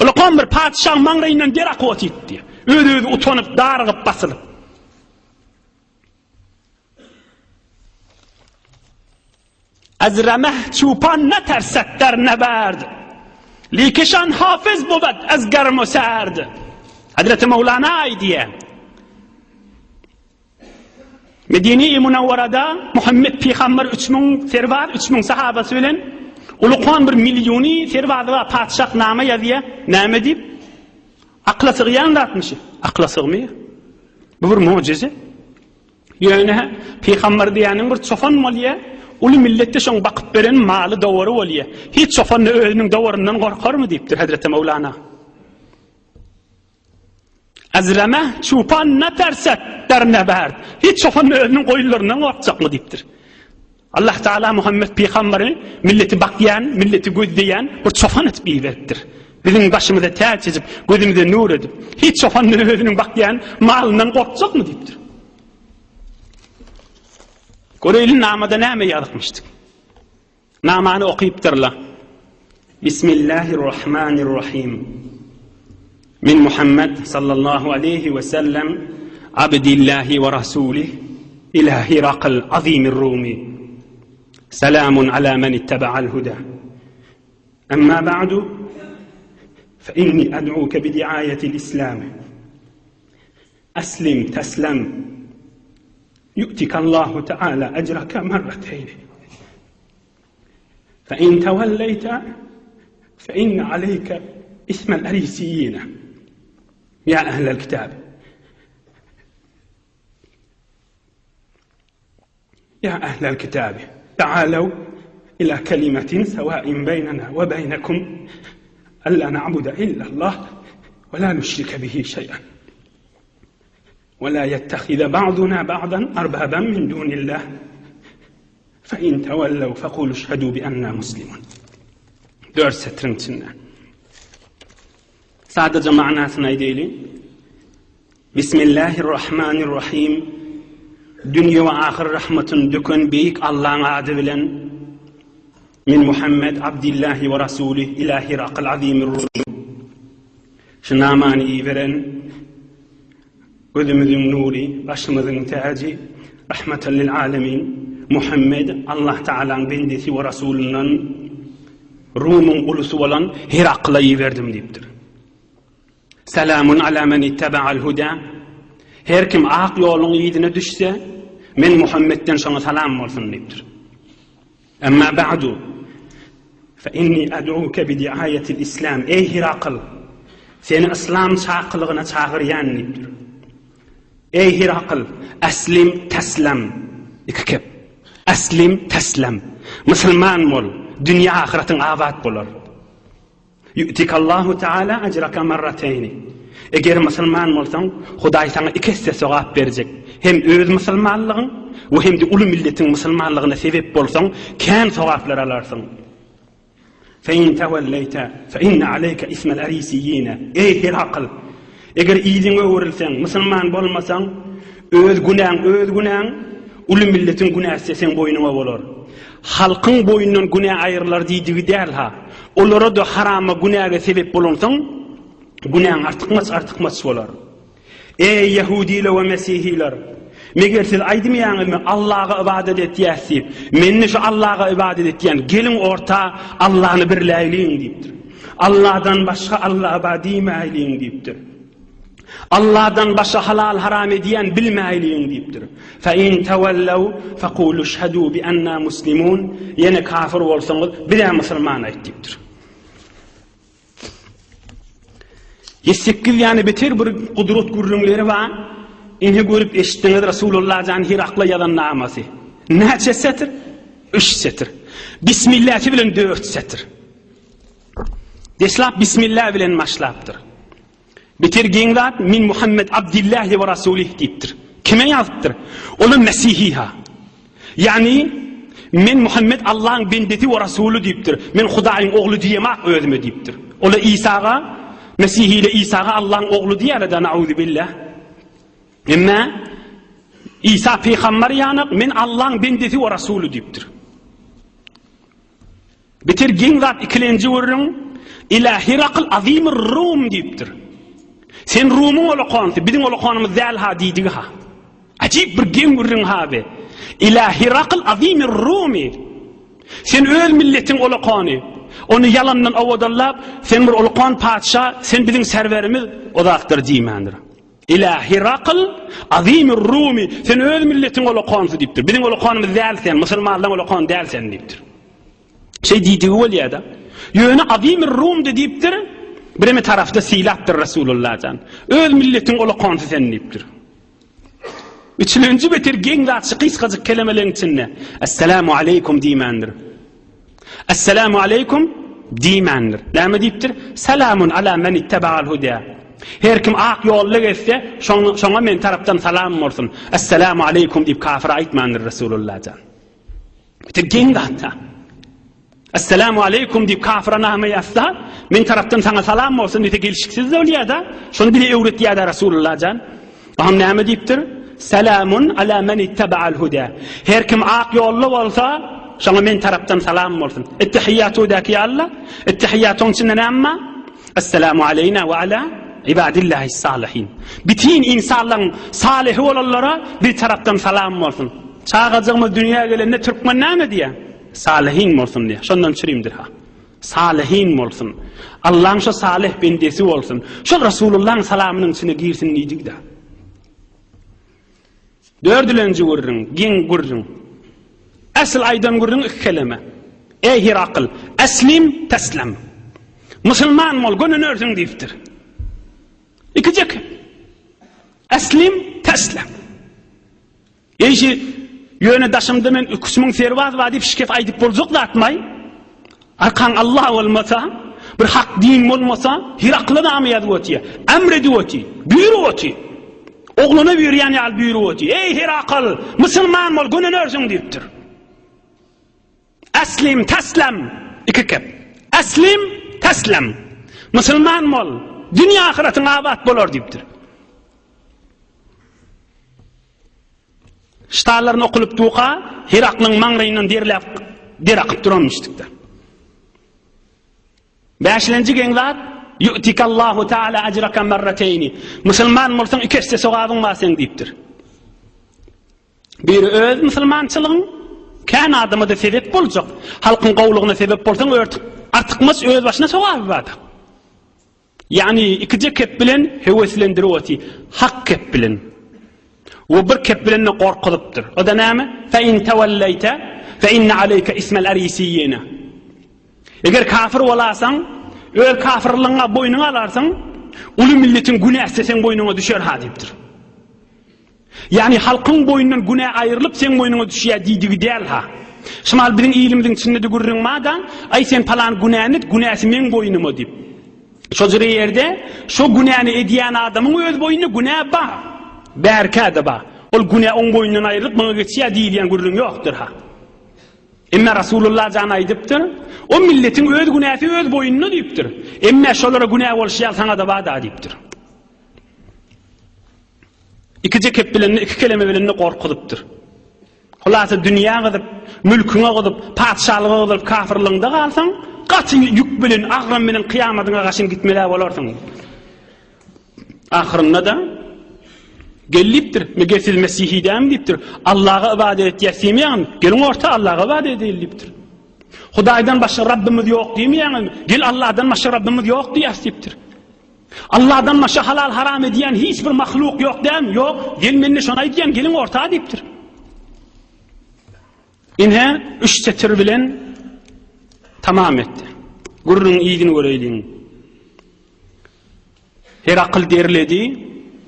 ulakan bir patyşaň maňraýyndan der akyp otypdy diýýär. Öz-özi utanyp, darygyp, basylyp. Az remeh çupan neterset der neberd. Likişan hafyz buwed ez germ u serd. Hazreti Mewlana aýdýar. Medine-i Munawwarada Muhammet pygamber 3000 serbaz, 3000 sahabasy bilen ulukan bir milliony serbazy bar, patyşah nama ýazýar. Näme diýip? Akla sygýan zatmyş. Akla sygmaýar. Bu bir mujize. Ýöne pygamber diýýäniň bir çopan bolýar, uly milletde şoň bakyp beren maly dowary bolýar. Hiç çopan-da özüniň dowaryndan gorkarmy diýipdir Hezreti Mewlana. Azrama çupan neterset der neberd. Hiç çopan-da özüniň goýunlaryndan gorkjakmy diýipdir. Allah Teala Muhammet pygamberi milleti bakýan, milleti gözleýän bir çopan edip iberipdir. Biziň başymyza täç edip, gözümize nur edip, hiç çopan özüniň bakýan malyndan gorkjakmy diýipdir. Göreýli namada näme ýazykmyşdyk. Namany okypdyrlar. Bismillahirrahmanirrahim. Min Muhammed sallallahu aleyhi ve sellem abdillahi ve rasulih ila Hirakl azimir Rumi. Selamun ala men ittebaal huda. Emma ba'du fe inni ad'uke bi diayetil İslam. Eslim teslem yu'tikallahu teala ecrake merreteyni. Fe in tevelleyte fe inne aleyke ismel erisiyine. Ya ehlel kitab. Ya ehlel kitab. Ta'alev ila kelimetin sevain beynena ve beynekum alla na'bude illallah ve la nüşrike bihi şey'en. Ve la yettehize ba'duna ba'dan arbaben min dunillah. Fe in tevellev fekulu şhedû bi enna muslimun. Dört setiriň içinde. Sadaja manysyny aýdaýly. Bismillahirrahmanirrahim. Dünýe we ahyr rahmatyny döken beýik Allaň ady bilen Min Muhammed Abdillahi we Rasulih ila Hirakl azimir Rum. Şu namany iberen Gözümiziň nury, başymyzyň täji, Rahmatan lil alemin, Muhammed Allah Tagalaň bendesi we rasulyndan Rumyň ulusy bolan Herakla iberdim diýipdir. Selamun ala men ittebaal huda. Her kim ak ýoluň yzyna düşse, men Muhammedden şoňa salam bolsun diýipdir. Emma ba'du fe inni ad'uke bi diayetil islam. Ey Hirakl, seni yslam çakylygyna çagyrýan diýipdir. Ey Hirakl, eslim teslem. Iki kep. Eslim teslem. Musulman bol, dünýä ahyratyň abat bolar. Yu'tikallahu Teala ecraka marrateyni. Eger musulman bolsaň, Hudaý saňa iki esse sogap berjek. Hem öz musulmanlygyň we hem-de uly milletiň musulmanlygyna sebep bolsaň, kän sogaplar alarsyň. Fe in tewelleyte fe inne aleyke ismel erisiyine. Eý Herakyl! Eger yzyňa öwrülseň, musulman bolmasaň, öz günäň öz günäň, uly milletiň günäsi-de seň boýnuňa bolar. Halkyň boýnundan günä aýrylar diýdigi däl-ha. Olara-da harama, günäge sebep bolansoň, günäň artykmaç-artykmaç bolar. Eý, ýehudiler we mesihiler! Meger siz aýdmaýaňyzmy, Allaha ybadat etýäs diýip? Men-de şu Allaha ybadat etýän, geliň orta, Allany birläýliň diýipdir. Alladan başga Alla bar diýmäýliň diýipdir. Alladan başga halal-haram edýän bilmäýliň diýipdir. Fe in tewellew fekulu şhedû bi enna muslimun, ýene kafir bolsaňyz, biz-ä musulman aýt diýipdir. Ýetsekiz ýany beter bir gudrat gürrüňleri bar. Ine görüp eşitdiňiz Rasulullah jan Hirakla ýazan namasy. Näçe setir? Üç setir. Bismillahsi bilen dört setir. Deslap Bismillah bilen başlapdyr. Beter geň zat min Muhammed Abdillahi we Rasulih diýipdir. Kime ýazypdyr? Ola Mesihi ha. Ýagny men Muhammed Allahyň bendesi we Rasuly diýipdir. Men Hudaýyň ogly diýemak özüme diýipdir. Ola Isaga, Mesihile Isaga Allaň ogly diýýärler-de, nauzubilla. Emme Isa pygamber ýanak, men Allaň bendesi we rasuly diýipdir. Beter geň zat ikilenji gürrüň, Ila Hirakl azimir Rum diýipdir. Sen Rumuň olakanysy, biziň olakanymyz däl-ha diýdigi-ha. Ajyp bir geň gürrüň ha be. Ila Hirakl azimir Rumi. Sen öz milletiň olakany. Ony ýalandan owadanlap, sen bir olakan patyşa, sen biziň serwerimiz, o zatlar diýmändir. Ila Hirakl azimir Rumi. Sen öz milletiň olakansy diýipdir. Biziň olakanymyz däl sen, musulmanlaryň olakany däl sen diýipdir. Şeý diýdigi bolýar-da. Ýöne Azimir Rumdy diýipdir, bireme tarapda sylapdyr Resulullah jan. Öz milletiň ulakansy sen diýipdir. Üçülenji beter geň zat şu gysgajyk kelemeleň içinde. Esselamu aleýkum diýmändir. Esselamu aleýkum diýmändir. Näme diýipdir? Salamun ala men ittebaal huda. Her kim ak ýolda gezse, şoňa men tarapdan salam bolsun. Esselamu aleýkum diýip kafira aýtmandyr Resulullah jan. Bitir geň zatda. Esselamu aleýkum diýip kafyra name ýazsa, men tarapdan saňa salam bolsun diýse gelşiksiz bolýar-da. Şony bize öwretýär-de Rasulullah jan. Oňam näme diýipdir? Selamun ala men ittebaal huda. Her kim ak ýolda bolsa, şoňa men tarapdan salam bolsun. Ettehiýatudäki ýaly, ettehiýatyň içinde näme bar? Esselamu aleýna we ala ibadillahis salihin. Bitin insanlaryň salyhy bolanlara bir tarapdan salam bolsun. Çagajygymyz dünýä gelende türkmen näme diýýär? Salyhin bolsun diýýär. Şondan çürimdir ha. Salyhin bolsun. Allaň şo salyh bendesi bolsun. Şol Resulullahyň salamynyň içine girsin diýdik-de. Dördülenji gürrüň, giň gürrüň. Äsl aýdan gürrüň iki keleme. Eý Hirakyl, eslim teslem. Musulman bol, gönenersiň diýipdir. Ikije kep. Eslim teslem. Eýşi, ýöne daşymda men 3000 serbaz bar diýip şikes aýdyp boljak zatmaý? Arkaň Allah bolmasa, bir hak din bolmasa, Hirakla name ýazyp otyr, emr edip otyr, buýrup otyr. Ogluna buýurýan ýaly buýrup otyr. Eý Hirakl, musulman bol, gönenersiň diýipdir. Eslim teslem, iki kep. Eslim teslem. Musulman bol, dünýä ahyratyň abat bolar diýipdir. Ştallaryny okulyp duka, Heraklyň maňlaýyndan derläp, der akyp duranmyşdykda. Bäşilenji geň zat, Yu'tikallahu ta'ala ajraka marrateýni. Musulman bolsaň iki esse sogabyň bar seň diýipdir. Biri öz musulmançylygyň, kän adama-da sebep boljak. Halkyň gowulygyna sebep bolsaň artykmaç öz başyna sogaby bar. Ýagny ikije kep bilen höweslendirip oty, hak kep bilen. We bir kep bilen-de gorkuzypdyr. O-da näme? Fe in tewelleýte fe inne aleýke ismel erisiýine. Eger kafir bolasaň, öz kafirligiňe boýnuňa alarsyň, uly milletiň günäsi seň boýnuňa düşer ha diýipdir. Ýagny halkyň boýnundan günä aýrylyp seň boýnuňa düşýär diýdigi däl-ha. Şumal biziň ilimiziň içinde-de gürrüň bar-da, aý sen palan günäni et, günäsi meň boýnuma diýip. Şo jyry ýerde şo günäni edýän adamyň öz boýnunda günä bar. Bärkä-de bar. Ol günä oň boýnundan aýrylyp maňa geçýär diýilýän gürrüň ýokdur-ha. Emme Rasulullah jan aýdypdyr, o milletiň öz günäsi öz boýnunda diýipdir. Emme şolara günä bolşy ýaly saňa-da bar-da diýipdir. Ikije kep bilen, iki keleme bilen gorkuzypdyr. Hulasa dünýä gyzyp, mülküňe gyzyp, patyşalyga gyzyp kafirligiňde galsaň, gaty ýük bilen, agram bilen kyýamadyňa gaşyn gitmeli bolarsyň. Ahyrynda-da gel diýipdir. Meger siz mesihi dämi diýipdir. Allaha ybadat etýäs diýmeýäňmi? Geliň orta Allaha ybadat edeli diýipdir. Hudaýdan başga Rabbimiz ýok diýmeýäňizmi? Gel Allahdan başga Rabbimiz ýok diýýäs diýipdir. Allahdan başga halal haram edýän hiç bir mahluk ýok dälmi? Ýok. Gel mende şony aýdýan, geliň orta diýipdir. Ine, üç setir bilen tamam etdi. Gürrüň yzyny göreýliň. Herakyl derledi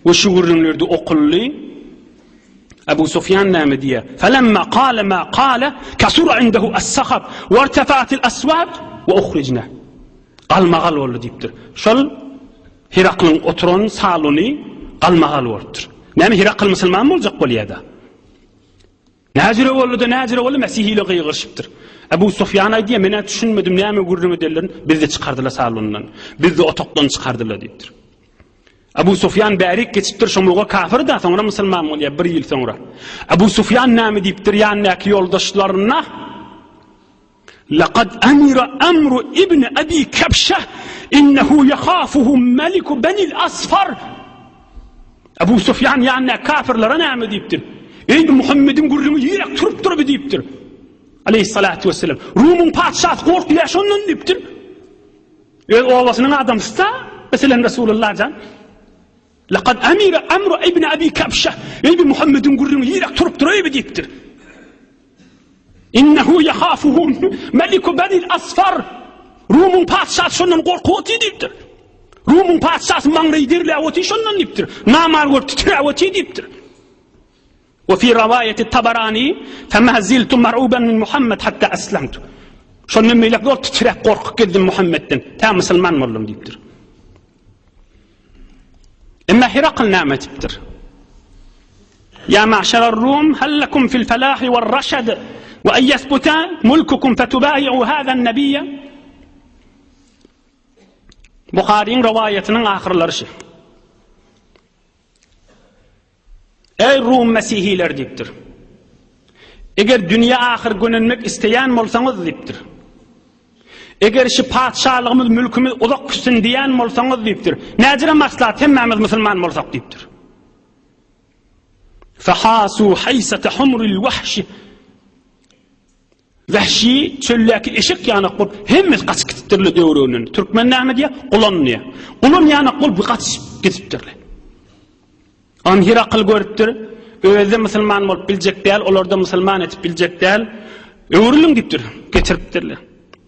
we şu gürrüňlerde okuldy. Abu Sufýan näme diýýär? Felemma kale ma kale kasura indehu as-sahab we irtefa'atil aswat we uhrijna. Galmagal boldy diýipdir. Şol Heraklyň oturan salony galmagal bolupdyr. Näme Herakl musulman boljak bolýar-da? Näjüre boldy-da, näjüre boldy, mesihile gygyryşypdyr. Ebu Sufýan aýdýar, men-ä düşünmedim näme gürrüň edenlerini, bizi çykardylar salondan. Bizi otagdan çykardylar diýipdir. Ebu Sufýan bärik geçipdir, şomuga kafir-da, soňra musulman bolýar bir ýyl soňra. Ebu Sufýan näme diýipdir ýanyndaky ýoldaşlaryna? Laqad amira amru ibn Abi Kabşa innehu yahafuhu meliku benil asfar. Ebu Sufýan ýanyndaky kafirlere näme diýipdir? Eý, Muhammediň gürrüňi ýürek turupdyr bi diýipdir. Aleyhissalatu vesselam. Rumyň patyşasy gorkýar şondan diýipdir. Öz obasynyň adamsy-da, meselem Resulullah jan. Laqad amira amru ibn Abi Kabşa. Eý, bi Muhammediň gürrüňi ýürek turupdyr eý bi diýipdir. Innehu yahafuhu meliku benil asfar. Rumyň patyşasy şondan gorkup otyr diýipdir. Rumyň patyşasy maňlaýy derläp otyr şondan diýipdir. Namar görüp titräp otyr diýipdir. Ve fi rawaýeti Tabarani fema ziltu mar'uban min Muhammed hatta aslamtu. Şondan beýläk zor titräp gorkup gezdim Muhammedden. Tä musulman boldum diýipdir. Emma Herakl näme etipdir? Ýa ma'şarar Rum, hal lekum fil falahi wal raşad we en yesbuta mulkukum fetubayi'u haza nabiyya? Buharyň rowaýatynyň ahyrlary şu. Eý Rum mesihileri diýipdir. Eger dünýä ahyr gönenmek isleýän bolsaňyz diýipdir. Eger şu patyşalygymyz, mülkümiz uzak gitsin diýýän bolsaňyz diýipdir. Näjire maslahat hemmämiz musulman bolsak diýipdir. Fahasu haysata humril wahşi. Wahşi çöldäki eşek ýanak bolup hemmesi gaçyp gitipdirler döwreginden. Türkmen näme diýýär? Gulan diýýär. Gulan ýanak bolup gaçyp gidipdirler. Ony Hirakyl görüpdir. Özi-de musulman bolup biljek däl, olary-da musulman edip biljek däl. Öwrüliň diýipdir. Getiripdirler.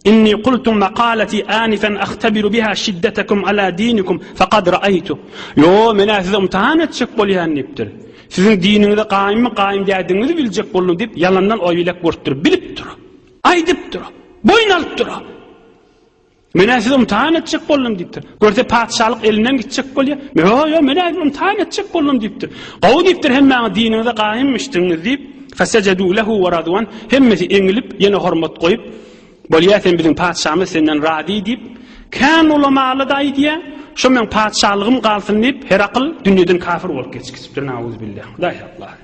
Inni kultu makalati anifen ahtabiru biha şiddetakum ala dinikum faqad ra'aytu. Ýo, men-ä sizi ymtahan etjek bolýan diýipdir. Siziň diniňize gaýymmy, gaýym dädigiňizi biljek boldum diýip, ýalandan oý-bilek görüpdir. Bilip dur. Aýdyp dur. Boýun alyp dur. Men-ä sizi ymtahan etjek boldum diýipdir. Görse patyşalyk elinden gitjek bolýar. Ýo, ýo, men-ä sizi ymtahan etjek boldum diýipdir. Gowy diýipdir, hemmäňiz diniňize gaýymmyşdyňyz diýip, fesejedu lehu we raduan, hemmesi eňilip, ýene hormat goýup, bolýa sen biziň patyşamyz senden razy diýip, kän ulamaly-da aýdýar, şo meň patyşalygym galsyn diýip, Herakl dünýeden kafir bolup geçip gitipdir, nauzubilla. Hudaý saklasyn.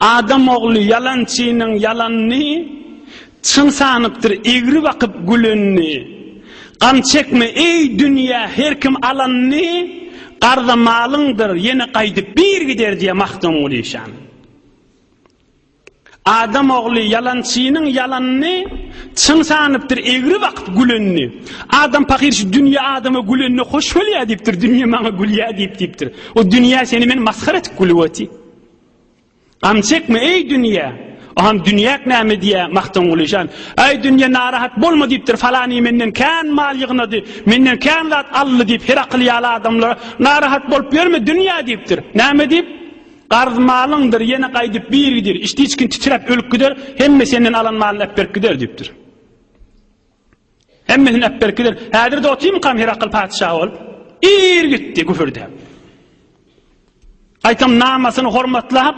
Adam ogly ýalançynyň ýalanyny Çyn sanypdyr egri bakyp gülenini. Gam çekme eý dünýä her kim alanyny Garza malyňdyr ýene gaýdyp bir gider diýýär Magtymguly işan. Adam ogly ýalançynyň ýalanyny Çyn sanypdyr egri bakyp gülenini. Adam pahyr şu dünýä adama gülenine hoş bolýar diýipdir dünýe maňa gülýär diýip diýipdir. O dünýä seni men masgara etip gülüp otyr. Gam çekme eý dünýä. Aham dünýäk näme diýä Magtymguly şan. Eý dünýe narahat bolma diýipdir falany menden kän mal ýygnady, menden kän zat aldy diýip her akyl ýaly adamlara narahat bolup ýörme dünýä diýipdir. Näme diýip? Garz malyňdyr ýene gaýdyp bir gider, içdi içgin titräp ölüp gider, hemme senden alan malyny äpberip gider diýipdir. Hemmesini äpberip gider. Häzir-de otyrmykam Herakl patyşa bolup? Ir gitdi güpürdäp. Gaýtam namasyny hormatlap,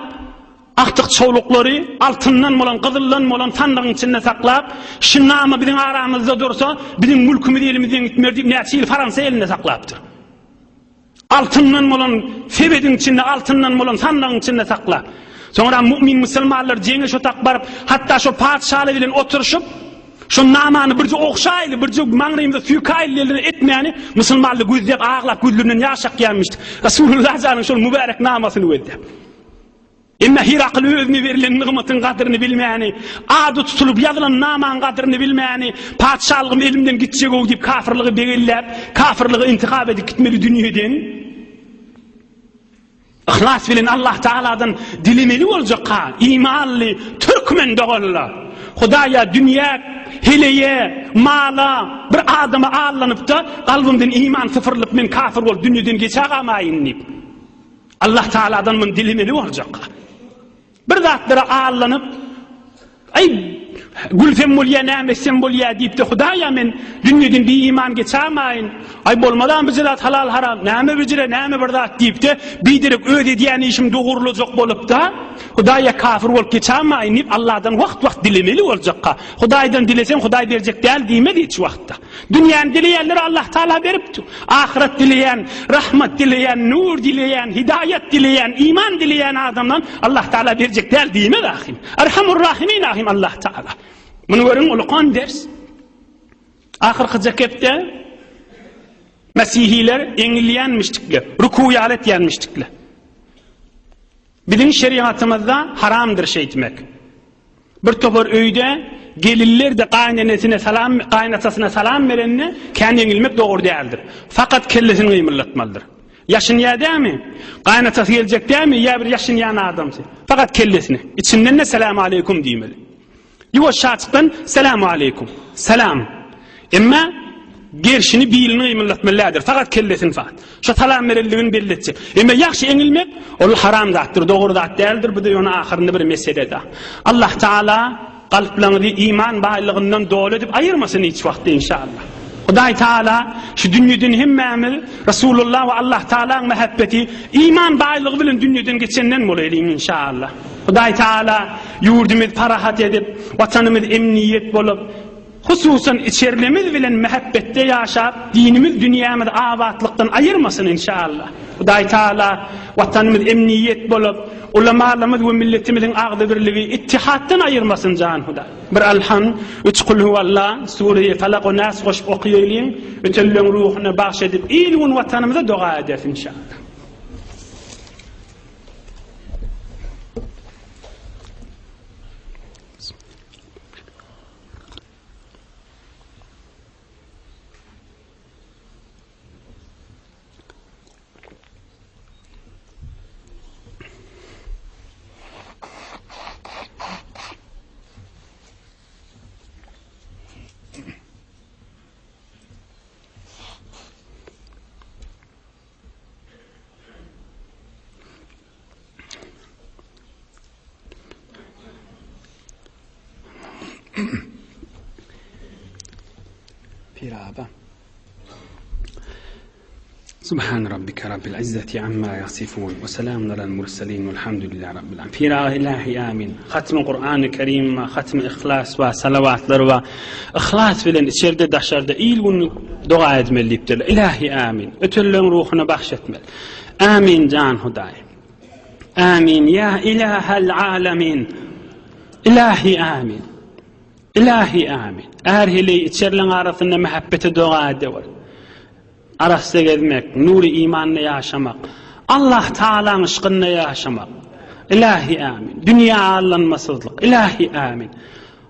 agtyk çowluklary altyndan bolan, gyzyldan bolan sandygyň içinde saklap, şu nama biziň aramyzda dursa, biziň mülkümiz elimizden gitmer diýip, näçe ýyl Fransiýa elinde saklapdyr. Altyndan bolan sebediň içinde, altyndan bolan sandygyň içinde saklap. Soňra mu'min musulmanlar jeňe şo tak baryp, hatda şo patyşaly bilen oturyşyp, şo namany birje ogşaýly, birje maňlaýymyza süýkäýli diýenleri etmäni musulmanlar gözläp aglap gözlerinden ýaş akýarmyşdy. Resulullah janyň şol mübärek namasyny gözläp. Emma Hirakyl özüne berlen nygmatyň gadyryny bilmäni, ady tutulyp ýazylan namaň gadyryny bilmäni, patyşalygym elimden gitjeg-ow diýip kafyrlygy begelläp, kafyrlygy intihap edip gitmeli dünýeden. Yhlas bilen Allah Tagaladan dilemeli boljak-ha, imanly türkmen doganlar! Hudaýa dünýä, heleýe, mala, bir adama allanyp-da, kalbymdan iman sypyrylyp men kafyr bolup dünýeden geçä gamaýyn diýip. Allah Tagaladan muny dilemeli boljak. Bir zatlara allanyp, aý. Gülsem bolýa, näme etsem bolýa diýip-de Hudaýa men dünýeden biiman geçämaýyn. Aý bolmazam bir zat halal haram, näme bijire, näme bir zat diýip-de biderek öz edýän işim dogurlajak bolup-da, Hudaýa kafir bolup geçämaýyn diýip Allahdan wagt-wagt dilemeli boljakka. Hudaýdan dileseň Hudaý berjek däl diýmez hiç wagtda. Dünýäni dileýänlere Allah Taala beripdi. Ahyret dileýän, rahmat dileýän, nur dileýän, hidaýat dileýän, iman dileýän adamdan Allah Taala berjek däl diýmez ahim. Erhamur Rahimin ahim Allah Taala. Muny görüň ulukan ders. Ahyrky jekepde Mesihiler eňilýänmişdikler, ruku ýaly etýänmişdikler. Biziň şeriatymyzda haramdyr şeýtmek. Bir topar öýde gelinler-de gaýynenesine salam, gaýynatasyna salam berende kän eňilmek dogry däldir. Fakat kellesini gymyldatmalydyr. Ýaşynýar dämi? Gaýynatasy geljek dämi ýa bir ýaşynýan adamsy? Fakat kellesini. Içinden-de Salam aleýkum diýmeli. Ýuwaşjaçykdan Salam aleýkum. Salam. Emma gerşini bilini gymyldatmaly däldir. Fakat kellesini fakat. Şo salam berenligini belli etjek. Emma ýagşy eňilmek ol haram zatdyr, dogry zat däldir. Bu-da ýöne ahyrynda bir mesele-de. Allah Taala kalplaryňyzy iman baýlygyndan doly edip aýyrmasyn hiç wagtda inşallah. Hudaý Taala şu dünýeden hemmämiz Resulullah we Allah Taalaň mähebbeti iman baýlygy bilen dünýeden geçenden bolaýlyň inşallah. Hudaý Taala ýurdumyzy parahat edip, watanymyz emniýet bolup, Hususan içerlemiz bilen mähebbetde ýaşap, dinimiz dünýämizi abatlykdan aýyrmasyn inşallah. Hudaý Taala watanymyz emniýet bolup, ulamalarymyz we milletimiziň agzybirligi ittihatdan aýyrmasyn jan Hudaý. Bir Alham, üç Kulhuwalla, Sureýi Falak we Nas goşup okaýalyň, ötenleň ruhuna bagş edip il-gün watanymyza doga ederis inşallah. Piraba. Subhan rabbika rabbil izzati amma yasifun we selamun alal murselin velhamdülillahi rabbil alamin. Piraga ilahi amin. Hatmy Kur'an-ı Kerim we hatmy İhlas we salawatlar we ihlas bilen içerde daşarda il gün doga etmeli diýipdirler. Ilahi amin. Ötenlerin ruhuna bahş etmeli. Amin jan Hudaý. Amin ya ilahal alamin. Ilahi amin. Ilahi amin. Är heleý içerleň arasynda mähebbete doga edewer. Arassa gezmek, nury imanda ýaşamak. Allah Taalaň yşkynda ýaşamak. Ilahi amin. Dünýä aldanmasyzlyk. Ilahi amin.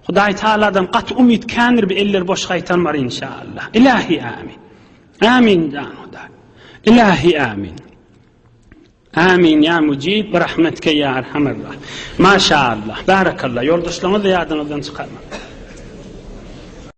Hudaý Taaladan gaty umyt kändir bir eller boş gaýtarmar inşallah. Ilahi amin. Amin jan Hudaý. Ilahi amin. Amin ya mujib bi rahmetike ya erhamer rahim. Maşallah. Barakallah. Ýoldaşlaryňyzy ýadyňyzdan çykarmaň.